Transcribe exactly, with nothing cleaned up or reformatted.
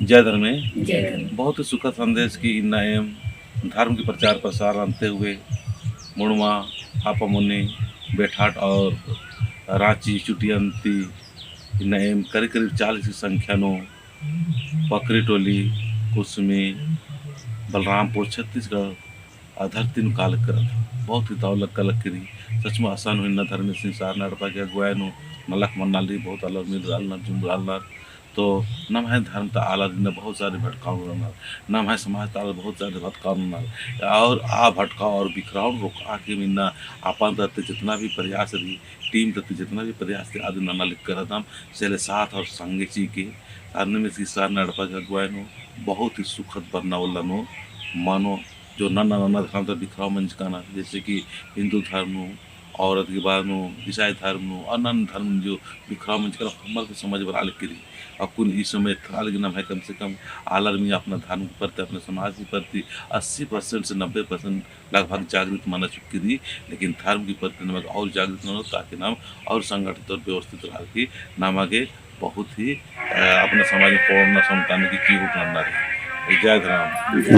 जय धर्मे। जय धर्मे। बहुत ही सुखद संदेश कि इन्ना एम धर्म की प्रचार प्रसार नन्ते हुए मुड़मा, हापामुनी, बेठाट और राँची चुटिया ती इन्ना एम करीब करीब चालीस की संख्या नू पकरी टोली, कुसमी, बलरामपुर, छत्तीसगढ़ आ धरती नू काला केरदम। बहुत ही दव लग्गा लगी रई। सच में असन हूँ इन्ना धर्मेसिन सरना एड़पा की अगुवाई नू नलख मन्ना लगी, बहुत आलर मिलरआ लगनर, जुमरआ लगनर। तो नम्है धर्म ता आलर इन्ना बहुत सारे भटकाव नू रअनर, नम्है समाज ता आलर बहुत सारे भटकाव नू रअनर। और आ भटकाव और बिखराव नू रोकआ के इन्ना अपन तरती जितना भी प्रयास रई, team तरती जितना भी प्रयास रई, अदिन नना लगी केरदम, से ले साथ और संगे चिके, अदिन में सरना एड़पा की अगुवाई नू बहुत ही सुखद बरना उल्ला नू मनो जो नन्ना नन्ना धर्म ता बिखराव मंजका रअनर, जैसे कि हिंदू धर्म नू, और अदि के बाद नू ईसाई धर्म नू, और नन्ना धर्म नू जो बिखराव मंजका रअनर, हमार के समझ बरआ लगी रई। अक्कुन ई समय थोड़ा लगी नम्है कम से कम आलर में अपना धर्म के प्रति, अपने समाज के प्रति अस्सी percent से नब्बे percent लगभग जागृत मना चुकी रई, लेकिन धर्म के प्रति नमन और जागृत ननोत, ताकि नाम और संगठित और व्यवस्थित रअर की नाम आगे बहुत ही, अ, अपना समाज में कोरोना संतान की की उठना रई। जय धर्म। जय।